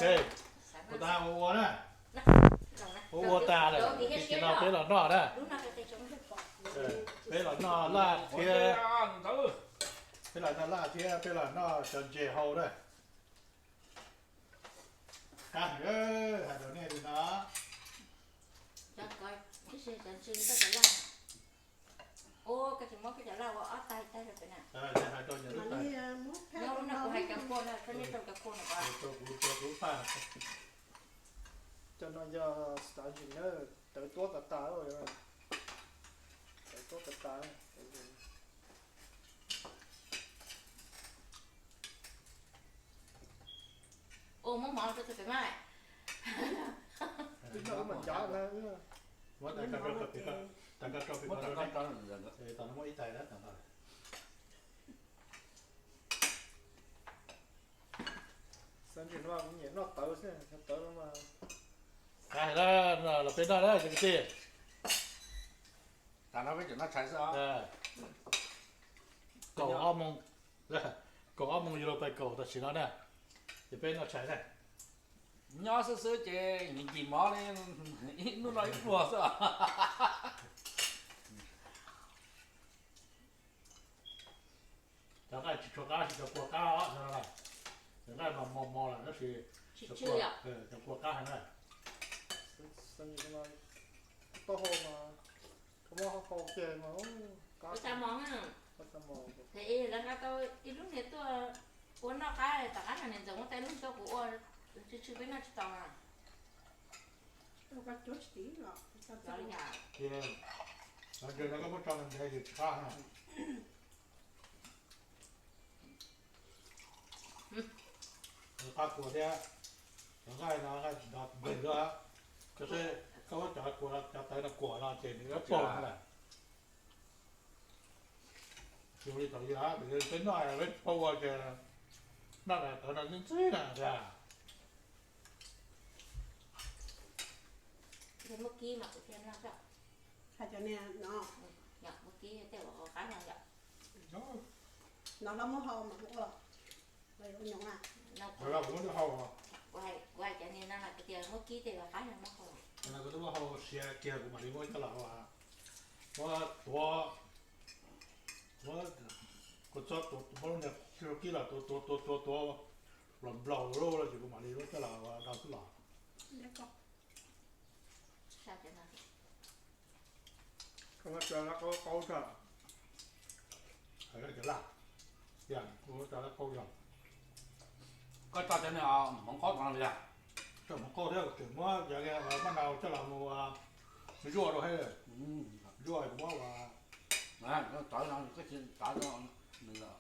Kuv tab ua ua na, ua ua tas lawm, tam sim no peb los noj na. Peb los noj laj thiab, peb los noj laj thiab peb los noj cov ntses hau na. Qab heev, hais rau nej li no. Ua, koj tsis muab koj cov laj ua ob tag tag rau pem na. Hais rau yawg lub tais. Nyob lub no kuv hais cov kua no, txhob nyob rau cov kua no. Rau kuv, rau kuv phaj. Cov no yog sardine na, tawv tuab tas tas, tawv tuab tas tas. Ua muab mov rau tus pem mas. Ib no ua mas ncav na. Muab tas ko rau pem, tas ko rau pem ko rau, tas no muab ib tais na tas no. Xav ntsis no kuv nyiam noj tawv xwb, tawv no mas. Qab heev na, los peb noj na cov kwv tij. Tas no peb tseem noj tshais xwb os. Kaum ob moos, kaum ob moos yuav luag pais kaum tam sim no na, ces peb noj tshais na. Nyob xwb xwb ces nkim mov li ib hnub noj ib pluag xwb. Cov nqaij tsis tshua qab, tsis cov kua qab os, cov nqaij mas mos mos lawm tab sis cov kua qab heev na. Taub hau mas, muab hau kiag mas, ua tsa mos na. Lawv nqa tau ib lub niag tuaj ua noj qab, tom qab no niam ntxawm muab tau ib lub tuaj kuv ua tsw tsw peb noj tsis tau na. Ces no koj muab tso ntev ntev ces tsis qab na. Qab kua thiab, cov nqaij no nqaij nrog npleg luaj, koj muab cov kua, cov tawv no kuam no ces nws yuav pog no lawm. Zoo li thaum yog peb noj peb pab ua ces noj tawv no ntxwb ntxwb na tiag. Muab kib mas kuv thiaj noj tau. Hais cov niag no, muab kib tej uas qab no yom. No hlob muab hau mas kuv ua, ua nyoos na. Kuv hais cov niag no tias muab kib tej uas qab no muab hau. Kuv twb muab hau siav kiag kuv mam li muab coj los ua, muab tuav, muab kua txob, muab lub niag kib los tuav tuav tuav tuav tuav los nplaum lub ces kuv mam li muab coj los ua rau xwb los. Koj muab tso laj qaub tso. Hais cov laj, tias kuv tso laj qaub yog. Koj tso cov niag hmoov qaub no yog? Tso hmoov qaub thiab tseem muab cov maj nau coj los mus zuaj rau thiab. Zuaj kuv muab ua. Tov no koj tsis tov nws.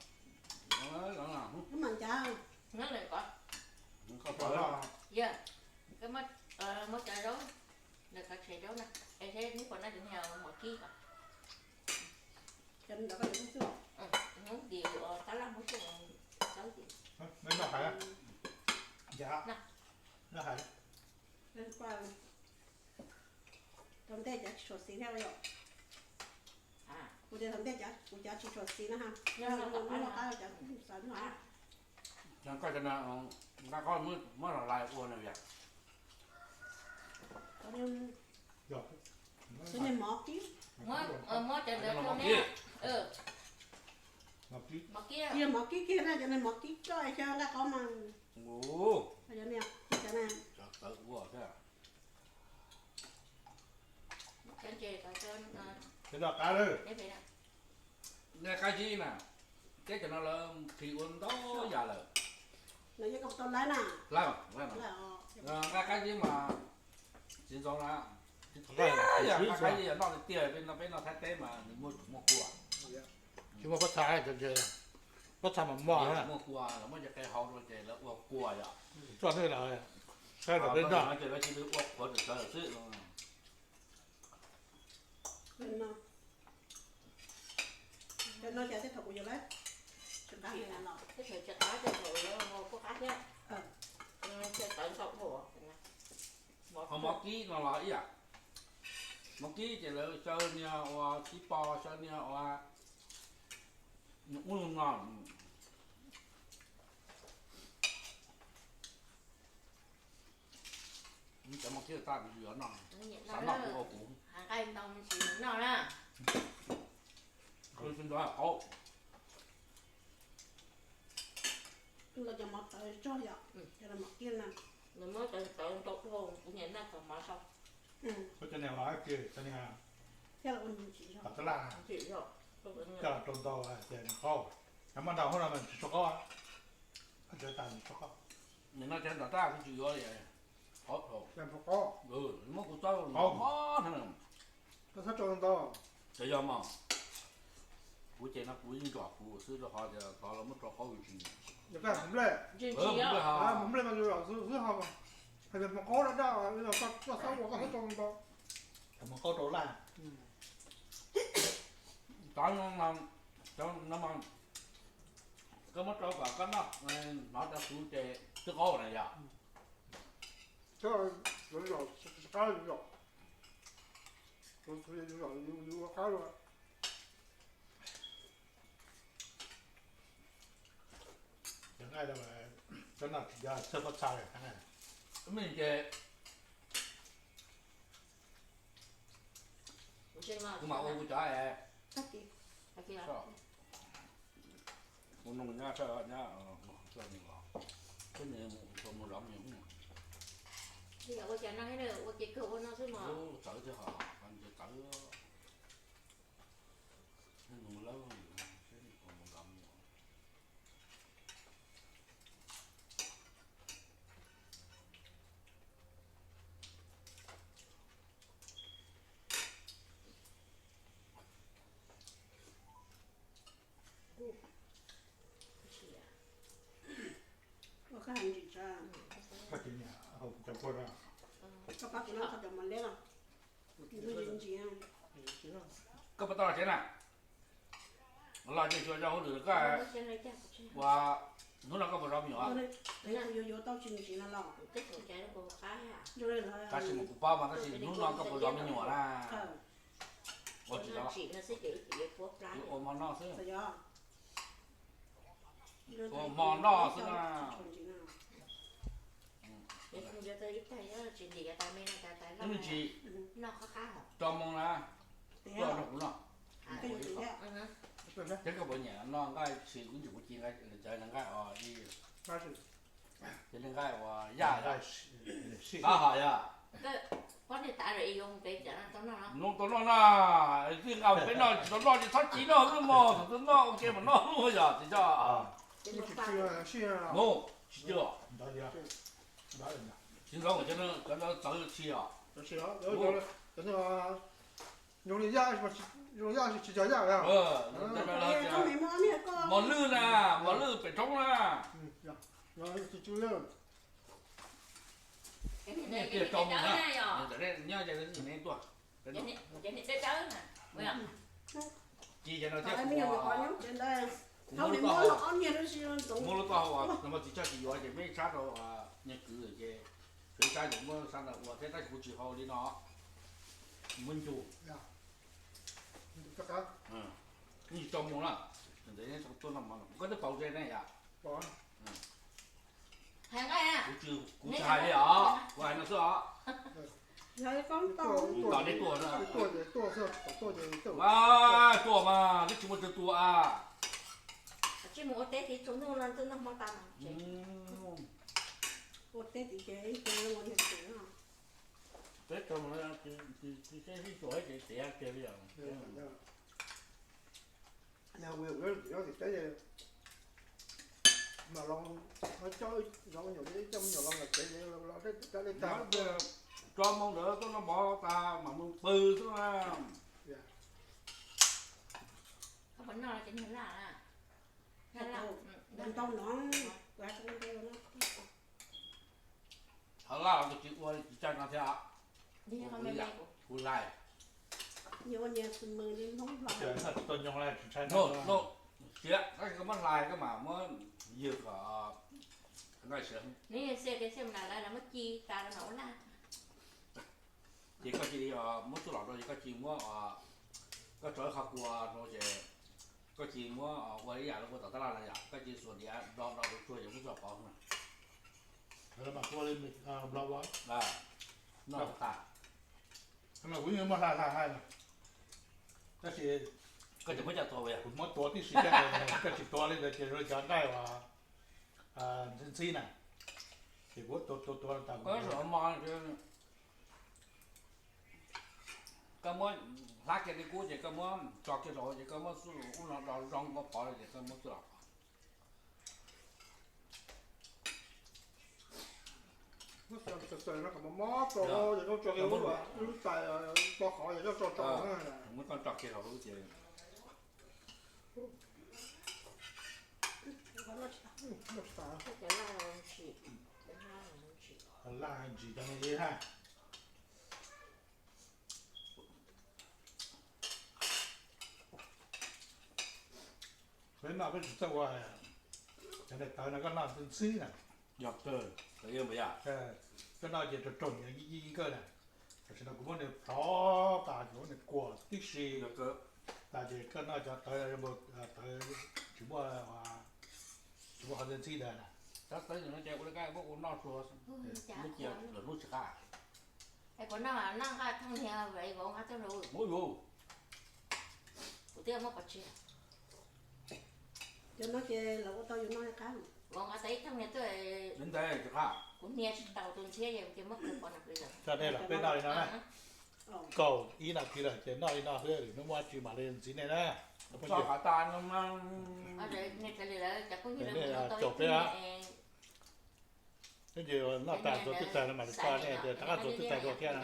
Koj mam ncav. Koj muab cov zaub, es seb neb puas noj cov niag mov kib ko. Cov ntawd koj yuav xwb. Hnub tim tab laj muab xwb, zaub tim. Noj hais, ncav, noj hais. Thaum ntej cov tsis tshua xiv thiab yom. Kuv tias thaum ntej kuv cov tsis tshua xiv na ha. Noj qab cov xav noj. Koj cov nqaij qaub muab los lais ua na yom. Muab cov ntawd rau neb. Mov kib kiag na, cov niag mov kib coj xyov nqaij qaub mas. Cov ntses, nqaij qaib na, teb cov no lawv khi ua ntau yam lawm. Lawv yeej tau lawv na. Nqaij qaib tib mas tsis ntxoov na. Nqaij qaib yeej noj tiag tiag, peb noj, peb noj Thaib teb mas nws muaj, muaj kua. Tsis muaj pob txha, pob txha mas mos, muaj kua, lawv muab cov qe hau rau ces lawv ua kua yom. Txoj nej lawm, saib lawm peb noj ces lawv cia li ua qhuav tawm xwb. Cov no cas tej thaum kuv yuav lawm, tsis qab li no. Tej thaum tsis qab, tej thaum yuav kuj qab thiab. Ho mov kib no los ib yam, mov kib ces lawv xyaw niag ua kib pos, xyaw niag ua ub no. Xav noj kuv ua kuv. Nqaij ntau tsis noj na. Kuv tsis nrog qaub. Los cov mov tawv tso yom, cov mov kiag na. Nws muab cov tawv ntau dhau, kuv nyiam noj cov mov sau. Koj cov niag los kiag cov niag tas laj, coj los rau ntau ces nws qaub. Cov mov ntau hauv no mas tsis tshua qaub. Cov tas tsis tshua qaub. Nws no cov nram taj kuv tsis yuav li. Qaub dhau. Muab kuv txob qaub mob hnab. Koj txhob rau ntau. Cov yog mas kuv ces no kuv yeej nrog kuv xwb rau qhov tias tod lawv muab rau qaub tsis. Nplej, nplej mas yus zam xwb ho. Hais tias hmoov qaub daj daj, koj txhob ua, koj txhob rau ntau. Hmoov qaub rau laj. Cov no mas koj muab rau kom koj noj hnov rau kuv ces twb qaub na yom. Qab, qab. Cov nqaij, cov no tsis yog txhawj pob txha li. Mej ces kuv mam ua kuv cov es. Ua noog nyab sab nyab, mus zov me nyuam. Ua ces kawg ua no xwb mas. Txawv thiab hos, txawv. Mus lawm, mus zov me nyuam. Ua koj hais ntsis tso. Koj tsis niam hau cov kua rau. Koj pab kuv noj txog cov mos liab los. Ntsis ntsis. Koj puas tau los tsev na? Los ces xyuas cov hauj lwm koj ua, hnub no koj puas zov me nyuam? Kuv yuav yuav tau tsis ntsis no los. Tab sis mas kuv paub mas, tab sis hnub no koj puas zov me nyuam na? Ua tsis zov. Ua hmo noj xwb. Ua hmo noj xwb na. Ib me ntsis rau moo na, tuaj nrog kuv noj. Thiab koj puas nyiam noj nqaij tshis? Kuv ntsis kuv ci nqaij, cov nqaij os, cov nqaij uas yaj, qab hos yog. Nug tau noj na, tij nqa peb noj tsis tau noj ces txhob ci noj xwb mog, thaum twg noj ua ke mam noj yog tsis tso. Nug tsis cw, tsis cw. Tsis nrov, cov no txawv tshis os. Zoo li yaj, zoo yaj tsis cov yaj. Mos lwj na, mos lwj pem roob na. Nej tiag rau mus na, nyob ces nej tuaj. Ci ces no thiab kuv muab lub toj hau uas no mas tsis tshaj tsis yuav ces muaj ib sab rau nyias kwv ces, tshuav ib sab ces muab sab ntawd ua thiab tab sis kuv tsis hau li no. Muab ncu, tsis tso mus na. Ntawd tuaj noj mov no koj twb paus ze ne yom. Kuv tsis hais li os, kuv hais no xwb os. Tom nej tuaj, tuaj mas twb tsis muaj twg tuaj a. Ua teb tid tsaus ntuj no ntuj noj hmo tas. Ua teb tid ces ib tug ua niag tsev no. Peb tau mus tsis sib tsuas ces tiav kiag li os. Yog ua tim teb mas los coj, coj me nyuam los tsev, los dej tag. Tso moo ntawd tuaj noj mov tas mam mus pw xwb na. Ntau no, Thav laj los tsis ua tsis tsa no thiab. Kuv hlais. Siav tab sis koj muab hlais koj mam muab ywg kom nqaij siav. Ces koj cia li muab txuj lom rau ces koj cia li muab, koj tso ib qho kua rau ces koj cia li muab ua ib yam li ua tom tab laj na yom, koj cia li xuas diav do do rau tsuag ces muab txuj pov na. Ua li nplog ua. Kuv yeej muab hla hla hla, tab sis koj tsis muab coj tua, kuv muab tua tib si thiab, koj tsis tua li ntawd ces zoo li cov nqaij uas ntxhib ntxhib na, ces kuv tua tua tua tas. Koj muab hlab kiag li kub ces koj muab tso kiag saum ces koj muab xub ub no do zoo ua phov li ces koj muab xub los. Xaws xaws no kom mos mos rau, ces koj tso kiag lub, lub tais tso qhov ces koj tso tso. Muab tso kiag saum lub ces laj ntsis cov me ib hab. Peb noj peb tsis txawj ua, cov niag tawv no koj noj ntxhib na, yog kawg, koj noj ces raug raug nyias ib kawg na. Tam sim no kuv muab nws plhov tas, kuv muab nws kuam tib si tas ces koj noj cov tawv, tawv tsis muaj, tsis muaj qhov ntxhib ntawd na. Cov tawv no ces ua li koj muab ua noj tsuag, lub cia lawm hnub tsis qab. Es kuv noj noj nqaj thooj niag vauv nqa tuaj rau. Ua yus, kuv twb muab pov tseg. Cov no ces lawv ua tau yus noj li qab. Vauv nqa tau ib thooj niag tuaj. Li ntawd tsis qab. Kuv hnia tsis tau tus ntxhiab ces muab khaws pov no peb noj li no na. Kaum ib nas this lawm ces noj li no xwb, hnub muaj tsis mam li ntxiv nej na. Tso qhov tas no mas. Nej caum peb, ib ntsis noj tas ntxuav twb tag no mam li tso, nej tias rov qab ntxuav twb tag dua thiab na.